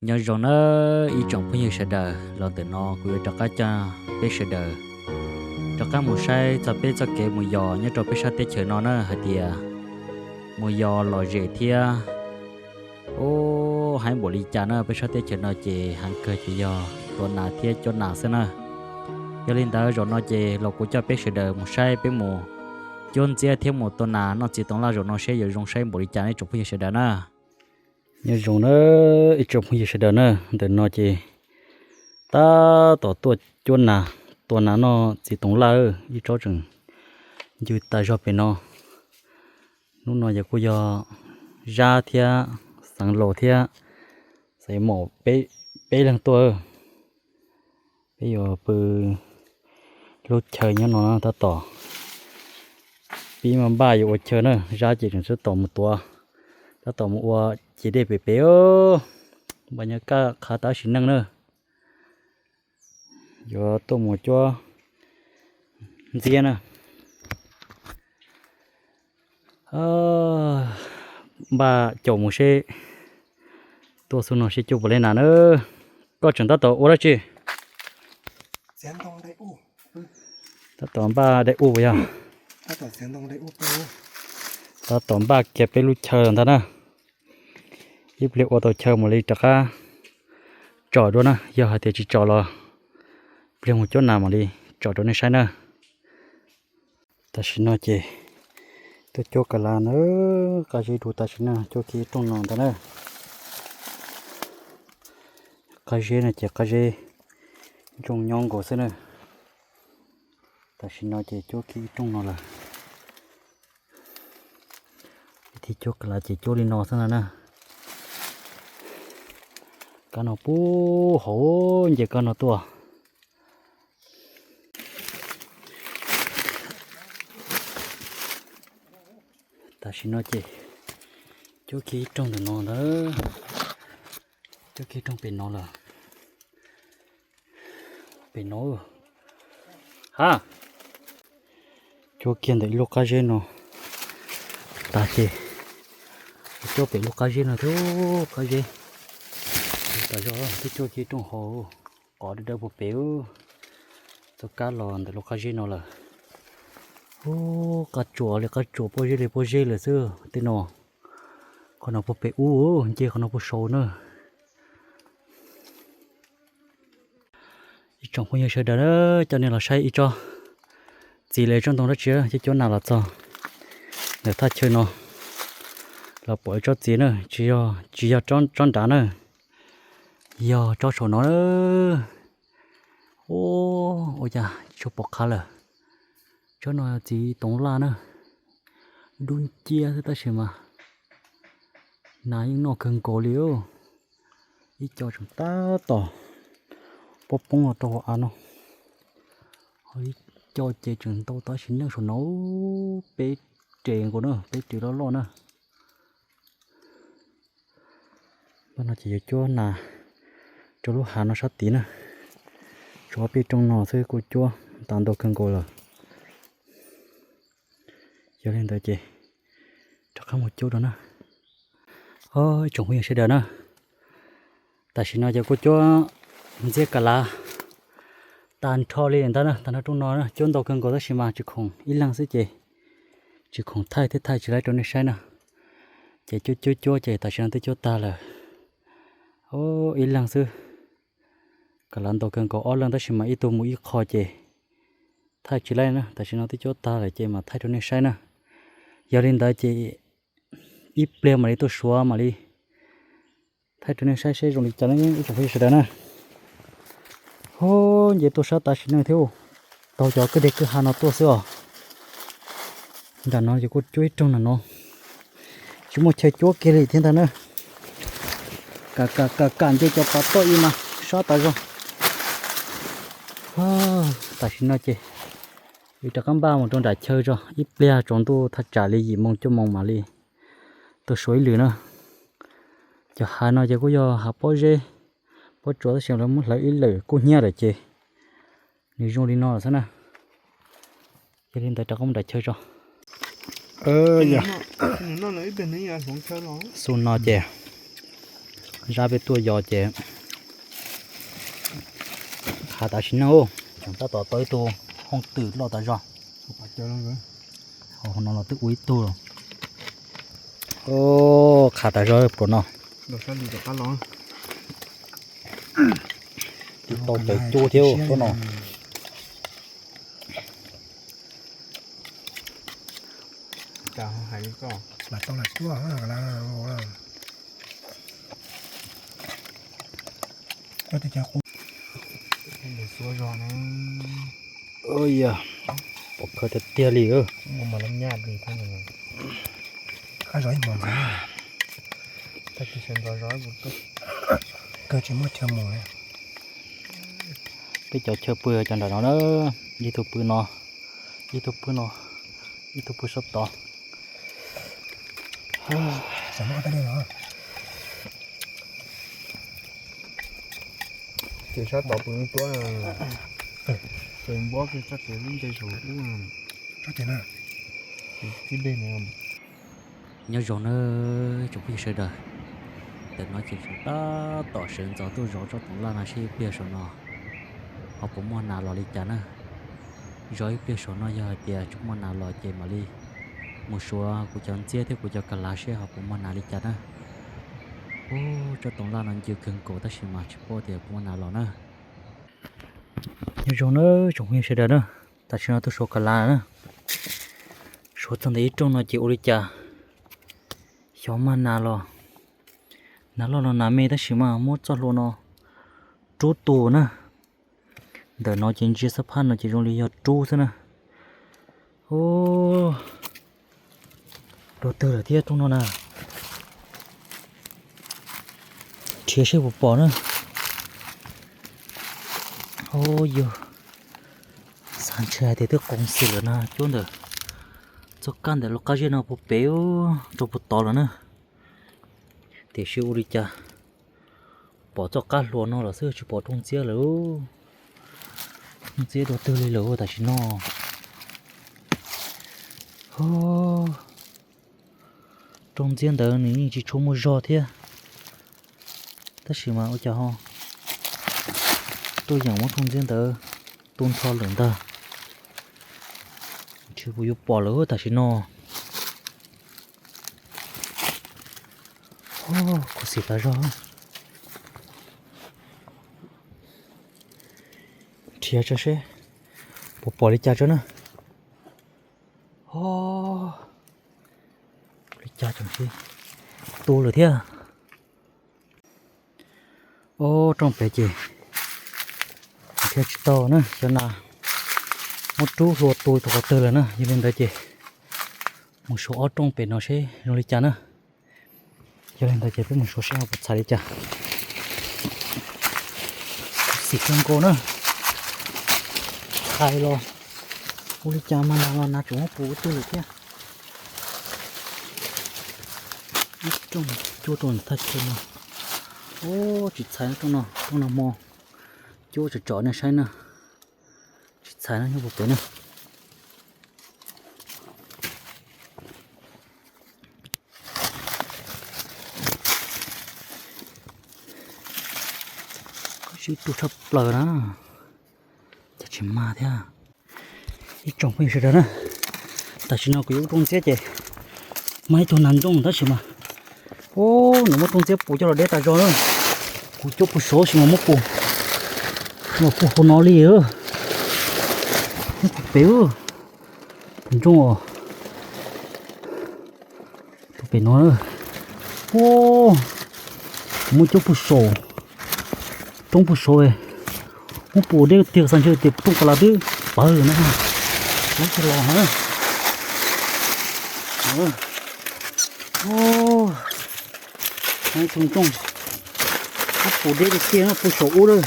Nyob zoo na ib tsoom phooj ywg sawv daws, los ntawm no kuv yuav rov qab coj peb sawv daws rov qab mus saib txog peb txoj kev mus yos nyob rau peb sab teb chaws no na hais tias mus yos lom zem thiab ub heev npaum li cas na. Peb sab teb chaws no ces heev kawg ces yog tua nas thiab cuab nas xwb na. Yog li ntawd zaum no ces los kuv coj peb sawv daws mus saib peb mus cuab ntxiab thiab mus tua nas noj txiv toov laj zaum no seb yuav zoo saib npaum li cas ne ib tsoom phooj ywg sawv daws na. Nyob zoo na ib tsoom phooj ywg sawv daws na, ntawm no ces tab tom tuaj cuab nas, tua nas noj txiv toov laj, ib tsob tseem ncw tas zog pem no. Hnub no yog kuj yog Zab thiab Xeev Laus thiab Xeev Maum peb leeg tuaj. Peb yuav pw lub chaw nyob no tab tom pib mas npaj yuav ua chaw na, Zab ces tseem tab tom mus tuav, tab tom mus ua ciav dej pem pem. Npaj nyob kaj qhav tab sis neej na, yuav tuaj mus cuab ntxiab na. Npaj caum mus seb tuaj xub no seb cuab puas li nas na. Koj tseem tab tom ua dab tsi? Tab tom npaj dai u puas yog? Tab tom npaj kiag peb lub chaw ntag na. Ib pliag ua tau chaw mam li rov qab tsom dua na, yog hais tias tsis tsom los pliag mus cuab nas mam li tsom rau nej saib na. Tam sim no ces tuaj cuab kas lav na, qab zeb dua tam sim no cuab kiag ib rooj no ntag na. Qab zeb no ces qab zeb ntsooj nyob nkaus xwb na. Tam sim no ces cuab kiag ib rooj no lawm. Ib thij cuab kas lav ces cuab li no xwb no na. Kab no puag hauv nce kab no tuaj. Tam sim no ces cuab kiag ib rooj ntawm no ntag. Cuab kiag rooj pem no lawm. Pem no, ha, cuab kiag ntawm ib lub qab zeb no tas ces cuab pem lub qab zeb no thiab. Qab zeb tas zog twb cuab kiag rooj hauv, qhov dawb dawb puag pem, txoj kab los ntawm lub qab zeb no lawm. Ub, qab tsuas li qab tsuas, pob zeb li pob zeb lawm xwb tej no. Qhov no puag pem ub, nce qhov no puag saud na. Ib tsoom phooj ywg sawv daws, coj nej los saib ib tsob txiv li tsob ntoo dab tsi, cuab cuab nas los txog ntawm thaj chaw no los pom ib tsob txiv na, tsis yog, tsis yog tsob nrad na, yog tsob saum no. Ub, ua cas tsis tshua pom qab lawm. Tsob no txiv toov laj na, dub nciab xwb tab sis mas nas yeej noj kawg nkaus li. Ib co tseem tab tom poob poob los rau hauv av no, ho ib co ces tseem ntau tab sis neej saum no peb res nkaus na, peb res loj loj na. Npaj no ces yuav cuab nas rau lub hav no sab tid na. Tshuav peb rooj no xwb kuj cuab tas ntau kawg nkaus lawm. Yog li ntawd ces rov qab mus cuab dua na. Ib tsoom phooj ywg sawv daws na, tam sim no ces kuj cuab ntxiab kas lav tag nrho li ntag na, tag nrho rooj no na, cuab ntau kawg nkaus tab sis mas tsis khoom ib leeg xwb ces tsis khoom thaij thiab thaij tsis laib rau nej saib na. Ces cuab cuab cuab ces tam sim no twb cuab tag lawm. Ib leeg xwb, kas lav ntau kawg nkaus ob leeg tab sis mas ib tug mus ib qho ces thaij tsis laib na, tam sim no twb cuab tag lawm ces mam thaij rau nej saib na. Yog li ntawd ces ib pliag mam li tuaj suav mam li thaij rau nej saib seb zoo li cas na ib tsoom phooj ywg sawv daws na. Hub, nce tuaj sab tav sim neej thiab, taug cov kwj deg kwj ha no tuaj xwb os. Nram no ces kuj cuab ib rooj nram no, tsis muaj chaw cuab kiag li thiab ntag na. Kam kam kam kam nce cov pas toj i mas sab tas zog. Tam sim no ces yuav rov qab npaj mus rau nram chaw tso, ib pliag tsaus ntuj thaj tsam li yim moo cuaj moo mam li tuaj suav ib lwm na. Cov hav no ces kuj yog hav pob zeb, pob tsuas tab sis lawv muab hlawv ib lwm kub hnyiab lawm ces nws zoo li no lawm xwb na. Yog li ntawd rov qab mus nram chaw tso. Xu no ces Zab peb tuaj yos ces qhav tas sim neej, tseem tab tom tau ib tug hooj twm loj tas zog. Hauv no los twb ua ib tug. Qhav tas zog pluas no. Twb tau cawv cuab thiab tuab no. Pom khaws tiag tiag li. Peb cov chaw pw cov nram no na, ib tug pw no, ib tug pw no, ib tug pw sab tod. Ces sab tod pw tuab, ces npuab kiag txoj kev lub nce saum ub, tib dej no. Nyob zoo nawb tsoom phooj ywg sawv daws, ntawm no ces tseem tab tom sawv ntxov tuaj zov tsob toov laj no seb ib pliag saum no ho puas muaj nas los li cas na. Zov ib pliag saum no yog hais tias tsis muaj nas los ces mam li mus suav kuv cov ntxiab thiab kuv cov kas lav seb ho puas muaj nas li cas na. Ub, tsob toov laj no ncw kawg nkaus tab sis mas tsis paub tias puas muaj nas los na. Nyob zoo nawb tsoom phooj ywg sawv daws na, tam sim no tuaj suav kas lav na. Suav txog ntawm ib rooj no ces ua li cas xyov mag nas los, nas loj los nas me tab sis mas muab txoj hlua no rub tu na. Ntawm no ces ntsia xab phaj no ces zoo li yog rub xwb na. Ub, dua twg lawm thiab rooj no na. Nrhiav seb puas pom na. Ub, yog xav ntshe hais tias twb qoov xwm lawm na, cuab ntawm txoj kab ntawm lub qab zeb no puag pem rau puag tod lawm na. Tiam sis ua li cas pom txoj qab hlua no los xwb tsis pom rooj ntxiab lawm. Rooj ntxiab dua twg li lawm tam sim no. Rooj ntxiab ntawd nws yeej tsis tshua muaj zog thiab, tab sis mas ua cas ho tuaj yeem muab rooj ntxiab ntawd tu nrho lawm ntag. Tsis puas yuav pom lawm tam sim no. Khuv xim tas zog. Nrhiav tso seb puas pom li cas tso na. Li cas tseem tu lawm thiab. Ob rooj pem ces thiab tsis tau na, xyov nas muab rub hlua tu rau qhov twg lawm na. Yog li ntawd ces mus suav ob rooj pem no seb zoo li cas na. Yog li ntawd ces peb mus suav seb ho puas txhais li cas. Khuv xim kawg nkaus na. Txhais los ua li cas mas nas los nas tseem muab pus ua twg lawm thiab. Ib rooj cuab rau thaj chaw no. Ub, tsis txhais rooj no, rooj no hmo cuab tsom tsom nej saib na. Tsis txhais no nyob puag pem na. Sib rub tshaj plaws na. Cas tsis mag thiab. Ib tsoom phooj ywg sawv daws na, tam sim no kuv yuav ua rooj ntxiab ces mag ib tug nas ntsooj tab sis mas, ub, nws muab rooj ntxiab pus coj los deb tas zog na. Kuv cuab puag saud sis mas muab pus, muab pus hauv no li. Muab pus pem, tus ntsooj os. Tus pem no, ub, muab cuab puag saum, roob puag saud, muab pus deb tiag xav ntshe tias rooj kas las twb pawv lawm na, lawv tsis los na. Tus ntsooj, muab pus deb tiag tiag puag saum ub lawm.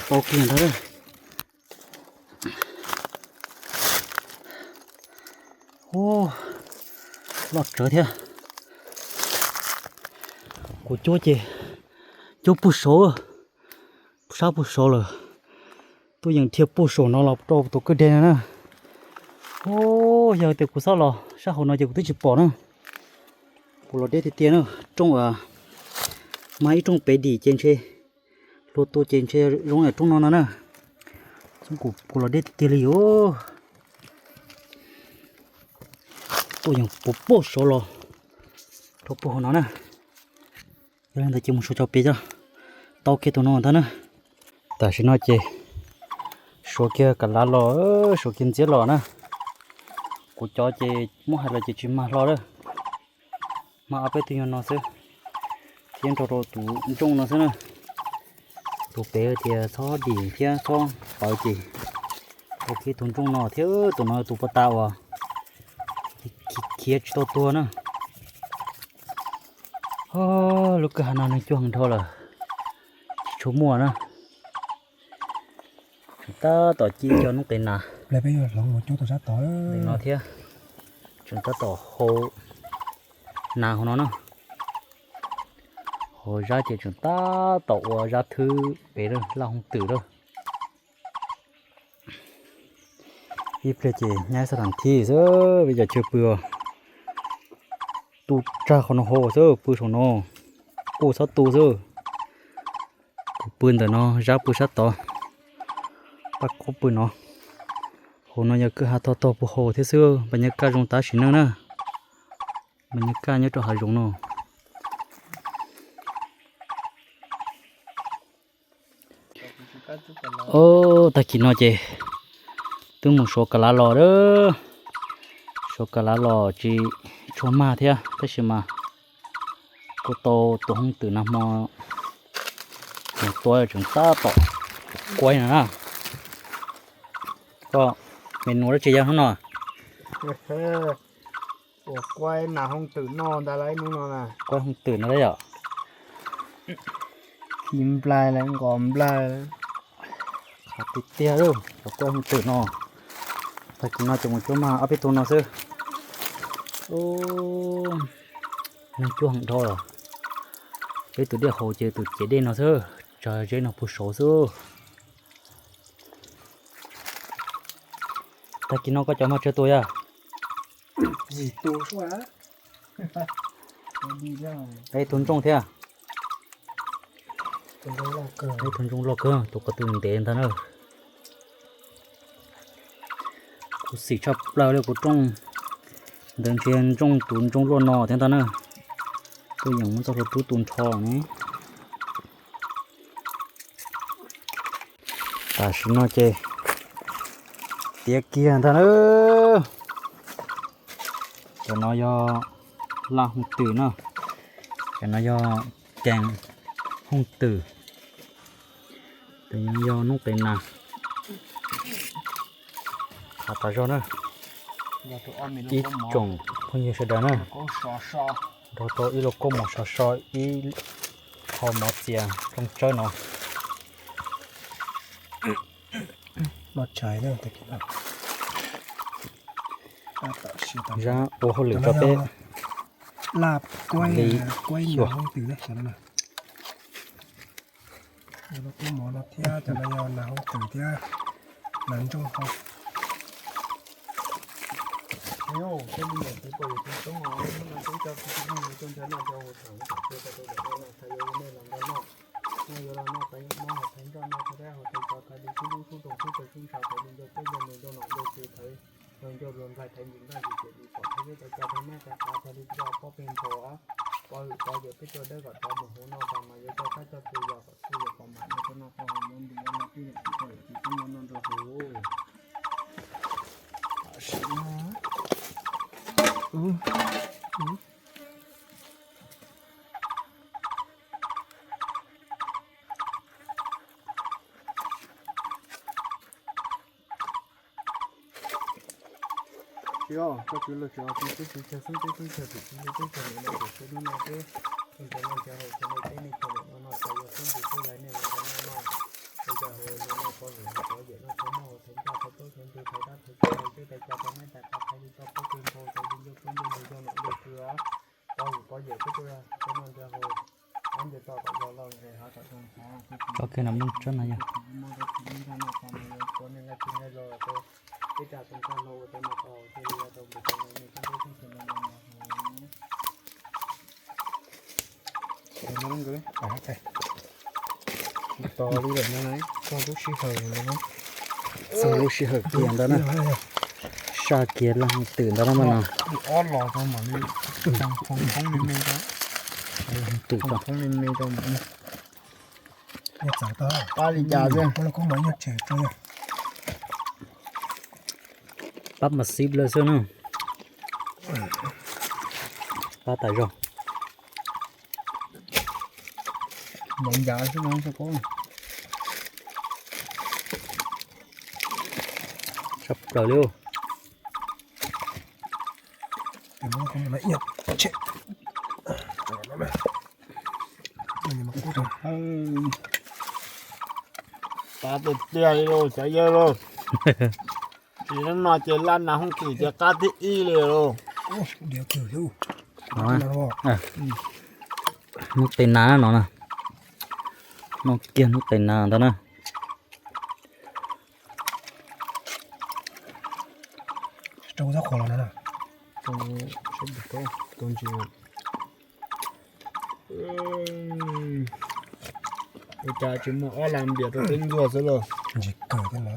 Tau kiag ntag. Ub, loj tsawv thiab. Kuv cuab ces cuab puag saud, sab puag saud lawm. Tuaj yeem dhia puag saum no los rau tus kwj deg no na. Ub, yog tias kuv xob los sab hauv no ces kuv twb tsis pom na. Puas los deb tiag tiag na, rooj, mas ib rooj pem dim ces ntshe, hlua tua ces ntshe zoo yam rooj no no na. Xyoob kuv puas los deb tiag tiag li os. Tuaj yeej puas puag saud los rau puag hauv no na. Yog li ntawd ces mus suav cov pem coj tau kiag tus no ntag na. Tam sim no ces suav kiag kav lav los, suav kiag ntxiab los na. Kuv cov ces muab hais los ces tsis mag hlo lawm. Mag ob peb tug nyuag no xwb, thiab nrog rau tus ntsooj no xwb na. Tus pem tias txhob dim thiab txhob pawv ces ua kiag tus ntsooj no thiab tus no tus puag ta uas khiav tsis tau tuag na. Lub kwj ha no neeg cuag heev dhau lawm, tsis tshua muaj na. Tseem tab tom ci cov noob qes nas ntawm no thiab, tseem tab tom hau nas hauv no na. Hauv zab ces tseem tab tom ua zab thwb pem laj hooj twm lawm. Ib pliag ces nyab xab tas thib xwb, peb cov chaw pw tu tsag qhov no hauv xwb, pw saum no, kuj txhob tu xwb. Kuv pw ntawm no, zab pw sab tod, paj qaub pw no. Hauv no yog kwj ha tog tog puag hauv thiab xwb, npaj nyab kaj zoo tab sim neej na. Npaj nyab kaj nyob rau hav zoov no. Tag kis no ces twb mus suav kav lav los lawm. Suav kav lav los tsis tshua mag thiab tab sis mas kuj tau tus hooj twm nag hmo mus tua tseem tab tom kuaib no na. Koj me nus dab tsi yog hnub no? Ua kuaib nas hooj twm no ntag lauj, hnub no na. Kuaib hooj twm no lauj yom. Ci nplaig lawm, nqos nplaig lawm. Qab tiag tiag lauj, cov kuaib hooj twm no. Tag kis no ces mus cuab mag ob peb tug no xwb. Neeg cuag heev dhau lawm. Peb tus dej haus ces tus ciav dej no xwb, tsag zeb no puag saud xwb. Tag kis no koj cov mag tsawg tus yog? Peb tug ntsooj thiab. Peb tug ntsooj loj kawg, tus ko tw ntev ntag na. Kuv xim tshaj plaws li kuv rooj ntawd ntshe ntsooj tus ntsooj luaj no thiab ntag na. Tuaj yeem muab txoj hlua rub tu nrho ne. Tam sim no ces tiav kiag ntag na. Cov no yog laj hooj twm na. Cov no yog cees hooj twm. Cov no yog noob qes nas. Qhov tas zog na, ib tsoom phooj ywg sawv daws na, nrog tau ib lub koob mov so so ib qho mov txias rooj tsawb no. Zab ua hauj lwm rau peb li xyuas. Lub koob mov no thiab cov no yog nas hooj twm thiab nas ntsooj hauv. Peb me nyuam txiv pog yawm txiv tub os, hnub no peb coj peb tug me nyuam tuaj nrhiav noj nrhiav haus tham ua kom txhua tau rau daim no na, txhais yuav ua nej los nrog noj, noj yuav los noj, txhais mob hauv txhais nroj noj, txhais dab hauv txhais tsov, txhais li sib hlub sub roog sib tsaws sib ntshav, txhais li ncauj teb ncauj nws ncauj nom ncauj tswv, txhais li ncauj luag nplaig txhais ntxim nqaj ntxim ciam ntxim pom, txhais yuav tau cov tau nej txhais qhov txhais li rau pob peg nphaus os. Pov hwm pov yawm peb tuaj dawb kom rov mus hauv no tas mas yuav coj qab coj txuas yos kom txhua yam kom mam no rau noj qab hauv yuav ntu yuav no peb yawm txiv pog yawm txiv tub noj noj nrog hauv. Tsis os, koj tsis los tsis os, tsis teb tsis chaw xeeb teb xeeb chaw, tsis tsis teb chaw niam no tsis tsis hnub no teb, tsis nrhiav no nrhiav haus tsis nej teb nej chaw niam no no, txhais yuav xeeb ntsis xeeb lais nej los nrog noj noj, txhais yog haus no no pov hwm haus pov yawm noj txhais mob haus txhais nroj txhais plaub txhais ntug txhais dab txhais tsov txhais teb txhais chaw txhais neeb txhais qab txhais li rau pob peg nphaus txhais li ncauj teb ncauj nws ncauj nom ncauj tswv os. Pov hwm pov yawm peb tuaj dawb noj nrhiav haus, ob ntiag toj kom zog loj nqes hav kom zoo xav txog kawg no muaj tsob no yog. Tsis muaj rau tsis muaj nrog noj txog no yuav tua nej nqaij tsis nqaij los rau peb tsa tus nqaij hlau ua rau noj tau thiaj li yog rau npus rau lawv nej txhua nqaij txhua xyoo no no. Txog lub sij hawm kiag ntawd na, saj kiag laj twm ntawd na mas no. Twm, twm, pab mas xib lawm xwb na, pab tas zog. Tshaj plaws li. Pab tiag tiag li lauj cov yawg lauj. Tsis no ces laj nas hooj twm ces qab thib ib li lauj. Hnub tes nas no na, noj kiag hnub tes nas ntawd na. Ua cas tsis muaj ob las npias rau peb ntxuag xwb lauj. Ntsis kawg thiab na.